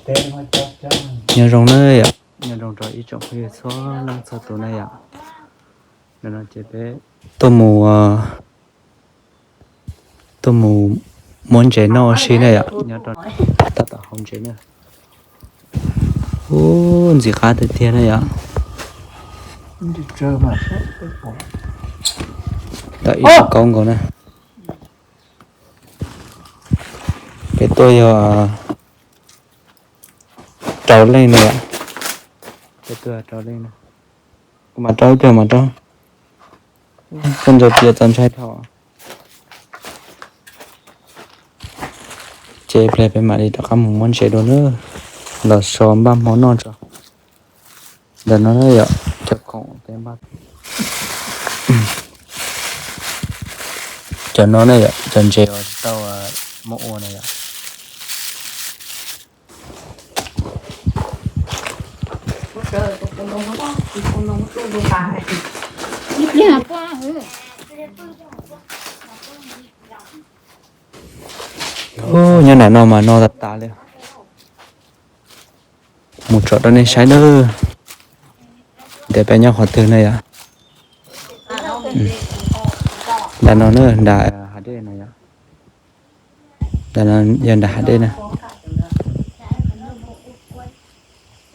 Nyob zoo na yom, nyob zoo rau ib tsoom phooj ywg txhua leej txhua tus na yom. Ntawm no ces peb tuaj mus, tuaj mus muab ntses noj ua si na yom, nyob rau tab tom hauv ntses na. Ub, ntxim qab tiag tiag na yom. Tau ib kaub nkaus na. Peb tuaj yog rau leej na yom. Peb tuaj rau leej na. Kuv mam rau ib pliag mam rau. Koj nco tias txaus ntshai dhau. Ces ib pliag peb mam li rov qab mus muab ntses dua na, los so npaj hmo noj tso. Ntawm no na yom, cov khoom peb npaj, cov no na yom, cov ntses uas tau muab ua na yom. Ub, nyob nram no mas no tas tas li. Mus tsom rau nej saib nawb. Ntias peb nyob qhov twg na yom. Nram no na, nram hav dej no yom. Nram no yog nram hav dej na.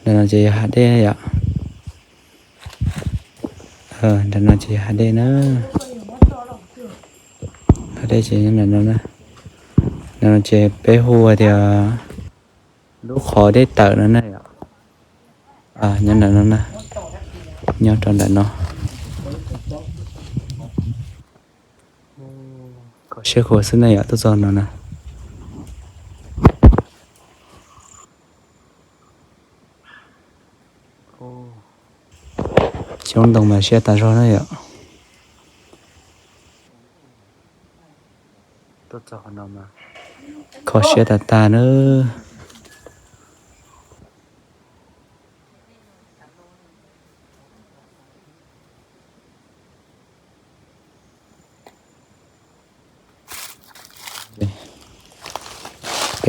Nram no ces yog hav dej yom. Nram no ces yog hav dej na. Hav dej ces nyob nram no na. Nram no ces peb hu tias lub qhov dej tawm no na yom. Nyob nram no na, nyob rau nram no. Kho siab khuav xwb na yom, tuaj txog no na. Xyoob ntoo mas siab tas zog na yom. Kho siab tas tas na.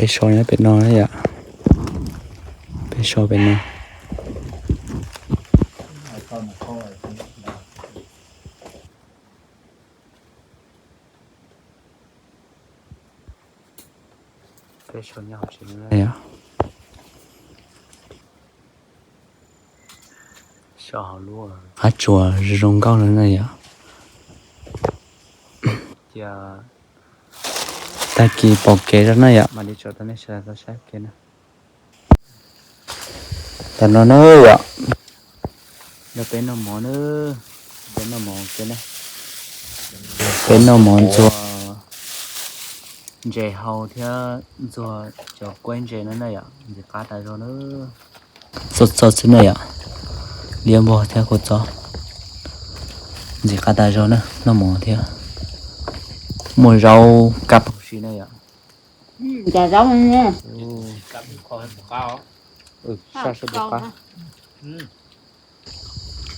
Peb so nyob pem no na yom. Peb so pem no. Peb so nyob hauv tsev no na yom. Qab tsuas zoo zoo nkauj no na yom. Cia tag kis pom kev zog na yom, mam li tso rau nej sawv daws tau saib kev na. Tam no na yom, yog peb noj mov na, peb noj mov kev na. Peb noj mov ntxuag ntses hau thiab ntxuag cov kuaib ntses no na yom, ntxim qab tas zog na. Txob txob xwb na yom, liab npog thiab kua txob, ntxim qab tas zog na, noj mov thiab. Muaj zaub kab huv si na yom.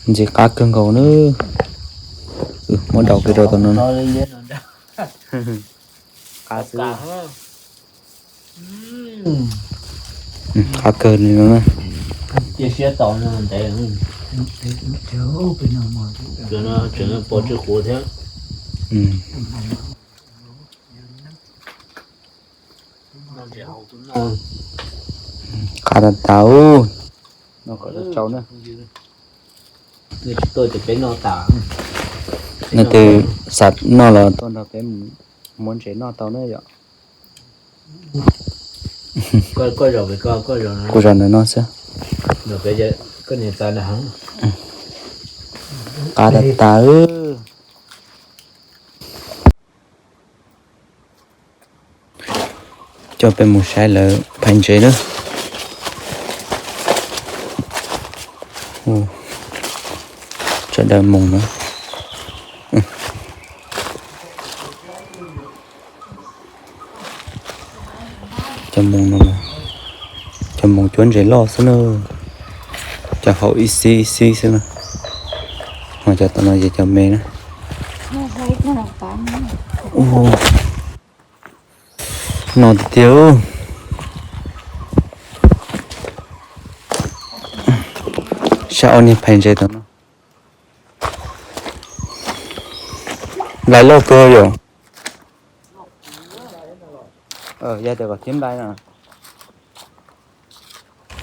Ntxim qab kawg nkaus na. Muab daus kiag rau tom no. Qab xwb. Qab kawg li no na. Qab tas tas. No kom tsau na. Nej twg xav noj los tuaj nrog peb muab ntses noj tau na yom. Kuv zaum ntawm no xwb. Qab tas tas. Coj peb mus saib lawv phais ntses na. Sawv daws mus na. Cov moos no, cov moos cuab ntses loj xwb na. Cov hauv ib xib ib xib xwb na. Ho cov tom no ces cov me na. No tiag tiag. Cov ua niag phais ntses tau no. Nplai loj kawg yom. Yog tias kom thiab nplai no.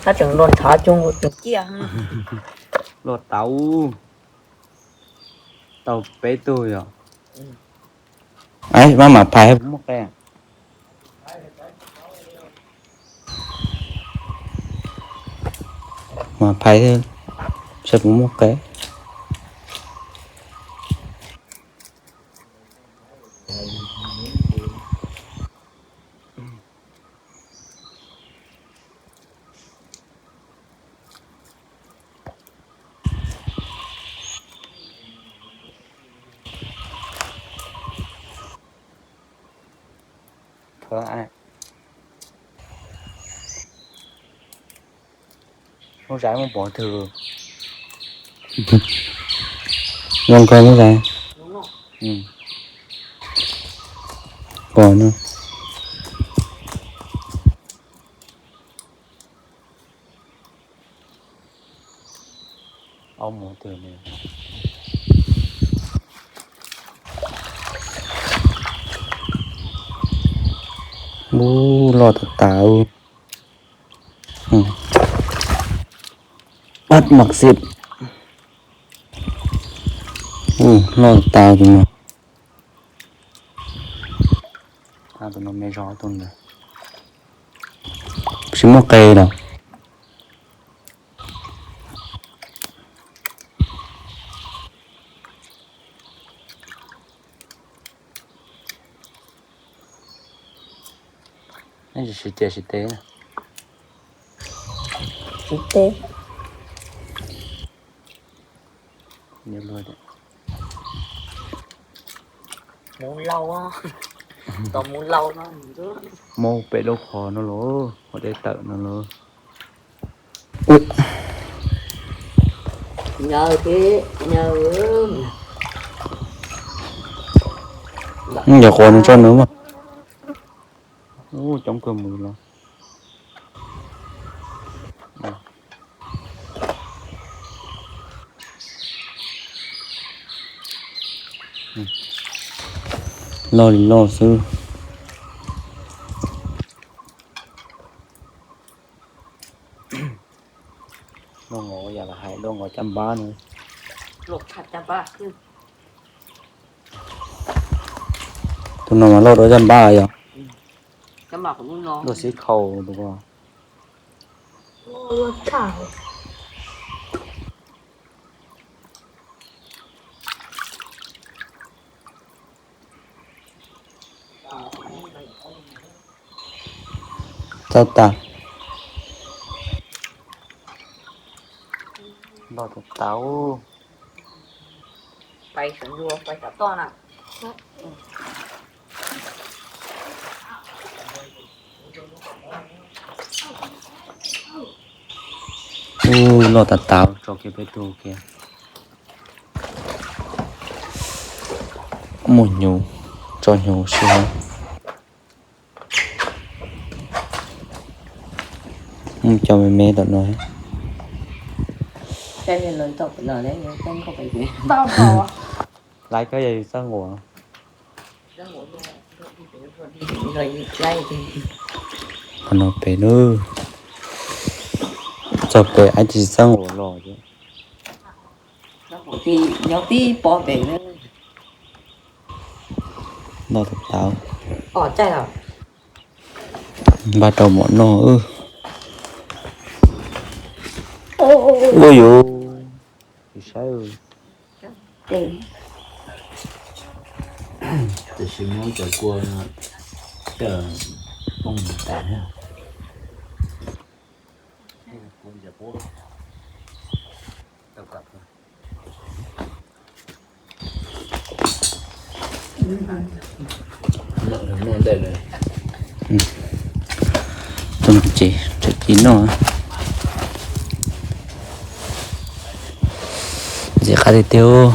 Tab tseem luag ntshav coob, tseem ciaj. Luag tau, tau peb tug yom. Maj mam phais puas muaj qe. Mas phais saib puas muaj qe. Lub zais muaj pov twg? Zoo kawg lub zais. Pom no. Au mus twg ne. Ub, loj tas tas. Ub, ub, loj tas tas tus no. Tus no me zog tus ntawd. Tsis muaj qe los? Siv tias siv teb. Siv teb. Mus laus, tom mus laus no. Muab pem lub qhov no los, qhov deb tawm no los. Cov quav no tso nws mas. Ub, coob kawg mus los. Loj li loj xwb. Luaj nkaus yam los hais luaj nkaus caj npab no. Tus no mas loj dua caj npab yog. Luaj xib khau tus ko. Txaus tas. Nto tus tau. Ub, loj tas tas, tso kiag peb tug kiag. Muaj hnyuv, tso hnyuv si. Mus cov me me tom no. Laiv koj yog txawj nquas. Qhov no pem nawb. Txog pem ib tsis txawj nquas los ces. Nyob tib pob pem. Noj tau tau. Npaj rau mov noj. Ua yuv, saib. Tiam sis muab cov kua coj poob tas. Tus no ces tseem cia noj. Ntxim qab tiag tiag.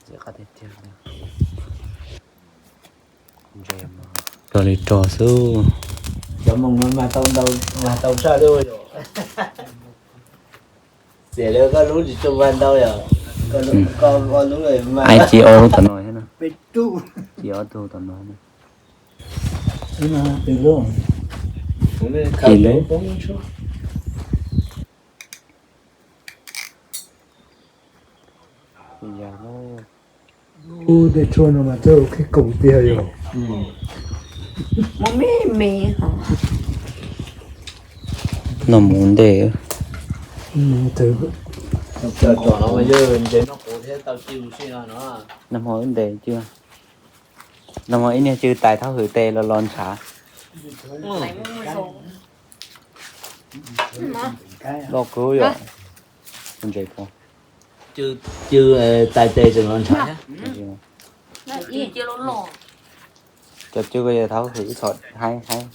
Ntxim qab tiag tiag. Rog li rog xwb. Cov moos no mas tau ntau, mas tau saj lub yom. Xiam li koj lub tsis tsuj mas ntau yom. Koj lub, koj lub mas. Ai ci ob lub tom no thiab na. Ci ob tug tom no na. Ci lub. Ub, tej tshuaj no mas tej khib koom tiag yom. Mus me me ho. No mus ntej. Cov no mas yog ntses noj quav thiab tau ci mus si no no. Nag hmo wb ntes ci, nag hmo ib niag ci tais thaub hwm tes los los ntshav. Loj kawg yom. Ntses puas, ci tais tes tseem los ntshav thiab. Cov ci ko yog thaub hwm ib txhom haib haib.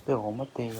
Tej qhov muab tes.